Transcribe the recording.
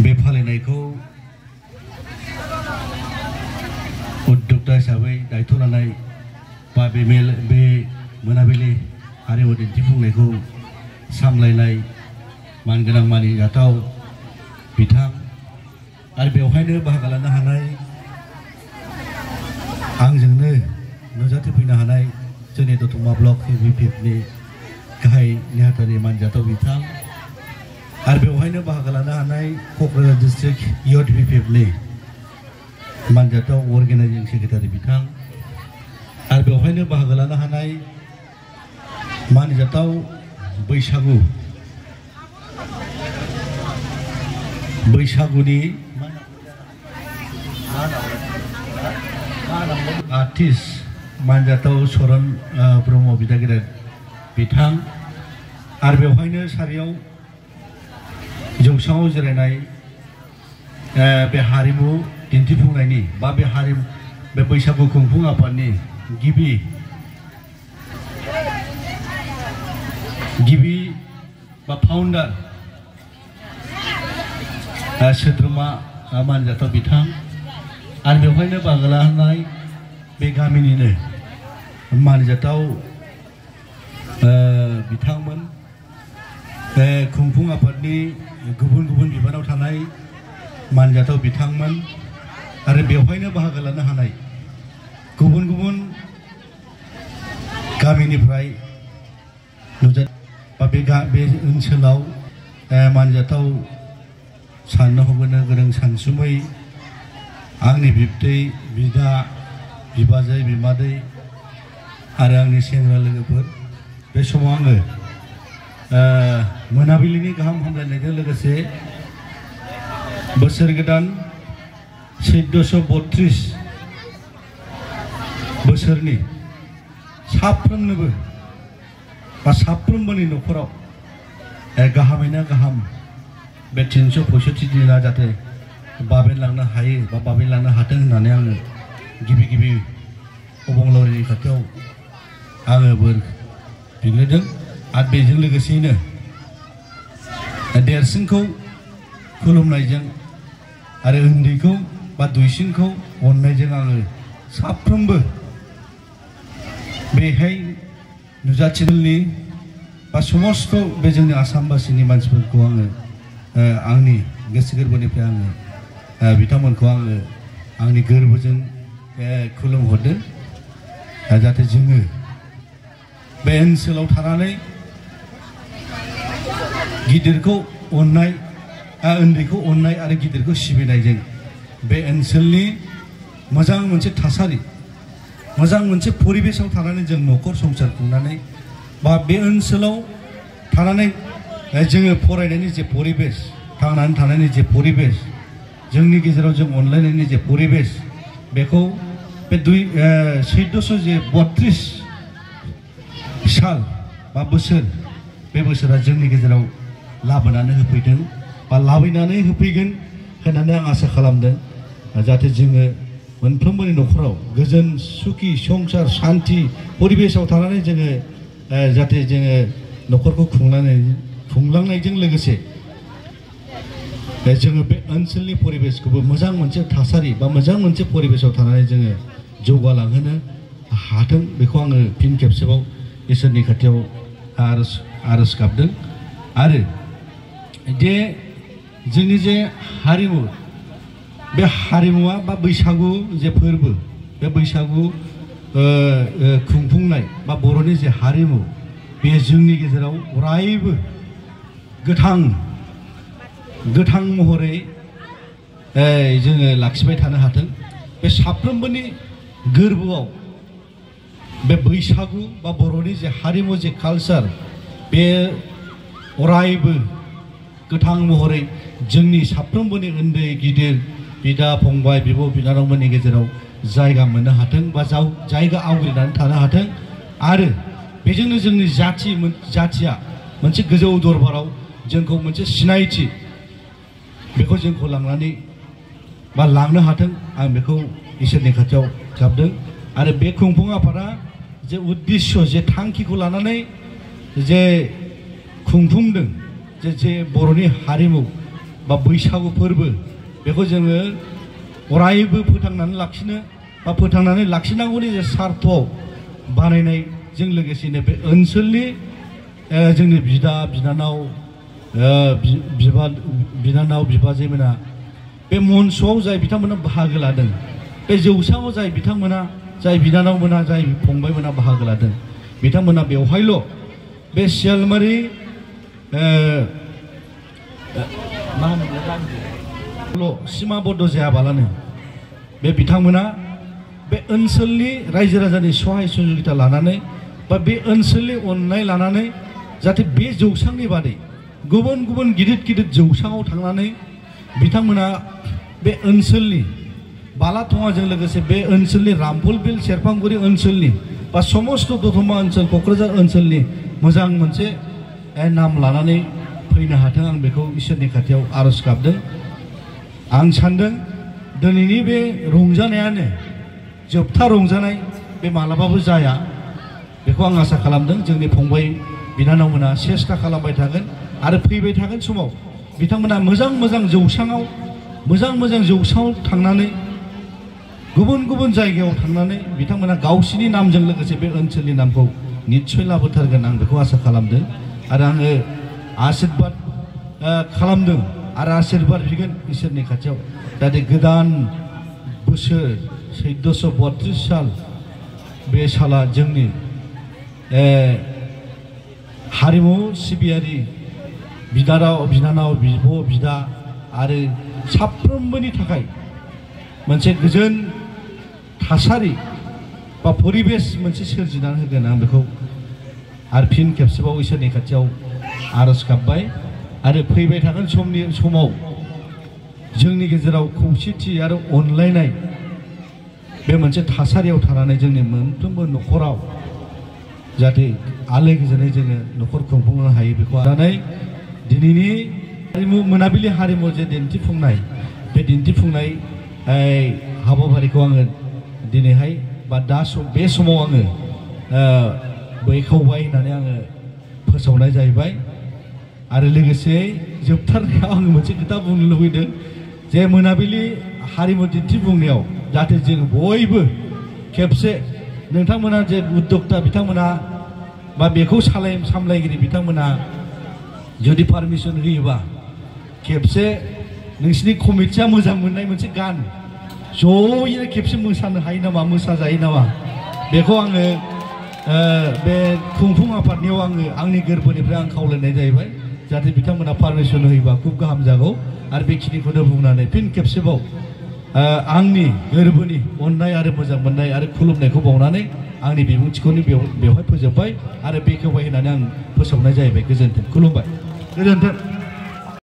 बे फालिनायखौ उद्योक्ता हिसाबै दायथ' लानाय बा बे मोनाबिलि हारिमु दिन्थिफुंनायखौ सामलायनाय मानगोनां मानिजाथाव बिथां आरो बेवहायनो बाहागो लानो हानाय आंजोंनो नुजाथिफैनो हानाय जोंनि दतमा ब्लक इउपिपिएफनि गाहाय नेहाथारि मानजाथाव बिथां आरो बेवहायनो बाहागो लानो हानाय क'क्राझार डिस्ट्रिक्ट इउथ इउपिपिएफनि मानजाथाव अर्गेनाइजिं सेक्रेटारि बिथां आरो बेवहायनो बाहागो लानो हानाय मानजाथाव बैसागुनि आर्टिस्ट मानजाथाव सरन ब्रह्म बिदागिरि बिथां आरो बेवहायनो सारियाव जौसाङाव जिरायनाय बे हारिमु दिन्थिफुंनायनि बा बे बैसागु खुंफुं आफादनि गिबि बा फाउन्डार सोद्रोमा मानजाथाव बिथां आरो बेवहायनो बाहागो लानाय बे गामिनिनो मानजाथाव बिथांमोन खुंफुं आफादनि गुबुन गुबुन बिबानाव थानाय मानजाथाव बिथांमोन आरो बेवहायनो बाहागो लानो हानाय गुबुन गुबुन गामिनिफ्राय बा बे ओनसोलाव मानजाथाव साननो हनो गोरों सानसुमै आंनि बिबथै बिदा बिबाजै बिमादै आरो आंनि सेंग्रा लोगोफोर बे समाव आङो मोनाबिलिनि गाहाम हामलायनायजों लोगोसे बोसोर गोदान 1432 बोसोरनि साफ्रोमनोबो बा साफ्रोमबोनि न'खराव गाहामैनो गाहाम बे 365 दिना जाहाथे बाबेनलांनो हायो बा बाबेनलांनो हाथों होननानै आङो गिबि अबंलावरिनि खाथियाव आङो बोर बिग्रोदों आरो बेजों लोगोसेयैनो देरसिनखौ खुलुमनायजों आरो उन्दैखौ बा दुइसिनखौ अननायजों आङो साफ्रोमबो बेहाय नुजाथिनायनि बा समस्त बे जोंनि आसामबासिनि मानसिफोरखौ आङो आंनि गोसो गोरबोनिफ्राय आङो बिथांमोनखौ आङो आंनि गोरबोजों खुलुमहरदों जाहाथे जोङो बे ओनसोलाव थानानै गिदिरखौ अननाय उन्दैखौ अननाय आरो गिदिरखौ सिबिनायजों बे ओनसोलनि मोजां मोनसे थासारि मोजां मोनसे परिबेसाव थानानै जों न'खर संसार खुंनानै बा बे ओनसोलाव थानानै जोङो फरायनायनि जे परिबेस थांनानै थानायनि जे परिबेस जोंनि गेजेराव जों अनलायनायनि जे परिबेस बेखौ बे 1432 साल बा बोसोर बे बोसोरा जोंनि गेजेराव लाबोनानै होफैदों बा लाबोनानै होफैगोन होननानै आं आसा खालामदों जाहाथे जोङो मोनफ्रोमबोनि न'खराव गोजोन सुखि संसार शान्ति परिबेसाव थानानै जोङो जाहाथे जोङो न'खरखौ खुंलांनायजों लोगोसे जोङो बे ओनसोलनि परिबेसखौबो मोजां मोनसे थासारि बा मोजां मोनसे परिबेसाव थानानै जोङो जौगालांहोनो हाथों बेखौ आङो फिन खेबसेबाव इसोरनि खाथियाव आरज गाबदों आरो जे जोंनि जे हारिमु बे हारिमुवा बा बैसागु जे फोरबो बे बैसागु खुंफुंनाय बा बर'नि जे हारिमु बे जोंनि गेजेराव अरायबो गोथां महरै जोङो लाखिबाय थानो हाथों बे साफ्रोमबोनि गोरबोआव बे बैसागु बा बर'नि जे हारिमु जे कालचार बे अरायबो गोथां महरै जोंनि साफ्रोमबोनि उन्दै गिदिर बिदा फंबाय बिब' बिनानावमोननि गेजेराव जायगा मोननो हाथों बा जायगा आवग्रिनानै थानो हाथों आरो बेजोंनो जोंनि जाथिया मोनसे गोजौ दरबाराव जोंखौ मोनसे सिनायथि बेखौ जोंखौ लांनानै बा लांनो हाथों आं बेखौ इसोरनि खाथियाव गाबदों आरो बे खुंफुं आफादा जे उद्देश्य जे थांखिखौ लानानै जे खुंफुंदों जे बर'नि हारिमु बा बैसागु फोरबो बेखौ जोङो अरायबो फोथांनानै लाखिनो बा फोथांनानै लाखिनांगौनि जे सार्थआव बानायनायजों लोगोसेनो बे ओनसोलनि जोंनि बिदा बिनानाव बिनानाव बिबाजैमोना बे मन्चआव जाय बिथांमोना बाहागो लादों बे जौसाङाव जाय बिथांमोना जाय बिनानावमोना जाय फंबायमोना बाहागो लादों बिथांमोना बेवहायल' बे सियालमारि मा होनो सिमाबद्ध जायाबालानो बे बिथांमोना बे ओनसोलनि रायजो राजानि सहाय सहयोगिता लानानै बा बे ओनसोलनि अननाय लानानै जाहाथे बे जौसांनि बादै गुबुन गुबुन गिदिर गिदिर जौसाङाव थांनानै बिथांमोना बे ओनसोलनि बालाथङाजों लोगोसे बे ओनसोलनि रामफलबिल सेरफांगुरि ओनसोलनि बा समस्त दतमा ओनसोल क'क्राझार ओनसोलनि मोजां मोनसे नाम लानानै फैनो हाथों आं बेखौ इसोरनि खाथियाव आरज गाबदों। आं सान्दों दिनैनि बे रंजानायानो जोबथा रंजानाय बे मालाबाबो जाया बेखौ आं आसा खालामदों। जोंनि फंबाय बिनानावमोना सेस्था खालामबाय थागोन आरो फैबाय थागोन समाव बिथांमोना मोजां मोजां जौसाङाव थांनानै गुबुन गुबुन जायगायाव थांनानै बिथांमोना गावसिनि नामजों लोगोसे बे ओनसोलनि नामखौ निस्सय लाबोथारगोन आं बेखौ आसा खालामदों आरो आङो आशीर्बाद खालामदों आरो आशीर्बाद बिगोन इसोरनि खाथियाव जाहाथे गोदान बोसोर 1432 साल बे साला जोंनि हारिमु सिबियारि बिनानाव बिब' बिदा आरो साफ्रोमबोनि थाखाय मोनसे गोजोन थासारि बा परिबेस मोनसे सोरजिनानै होगोन आं बेखौ आरो फिन खेबसेबाव इसोरनि खाथियाव आरज गाबबाय आरो फैबाय थागोन समाव जोंनि गेजेराव खौसेथि आरो अनलायनाय बे मोनसे थासारियाव थानानै जोंनि मोनफ्रोमबो न'खराव जाहाथे आलो गोजोनै जोङो न'खर खुंफुंनो हायो बेखौ लानानै दिनैनि मोनाबिलि हारिमु जे दिन्थिफुंनाय बे दिन्थिफुंनाय हाबाफारिखौ आङो दिनैहाय बा बे समाव आङो बेखेवबाय होननानै आङो फोसावनाय जाहैबाय आरो लोगोसे जोबथारनायाव आङो मोनसे खोथा बुंनो लुबैदों जे मोनाबिलि हारिमु दिन्थिफुंनायाव जाहाथे जों बयबो खेबसे नोंथांमोना जे उद्यक्ता बिथांमोना बा बेखौ सामलायगिरि बिथांमोना जुदि पारमिसन होयोबा खेबसे नोंसिनि कमिटिया मोजां मोननाय मोनसे गान ज'यैनो खेबसे मोसानो हायो नामा मोसाजायो नामा बेखौ आङो बे खुंफुं आफादनियाव आंनि गोरबोनिफ्राय आं खावलायनाय जाहैबाय जाहाथे बिथांमोना पारमिसन होयोबा खुब गाहाम जागौ आरो बेखिनिखौनो बुंनानै फिन खेबसेबाव आंनि गोरबोनि अननाय आरो मोजां मोननाय आरो खुलुमनायखौ बावनानै आंनि बिबुंथिखौनो बेवहाय फोजोबबाय आरो बेखेवबाय होननानै आं फोसावनाय जाहैबाय। गोजोन्थों, खुलुमबाय, गोजोन्थों।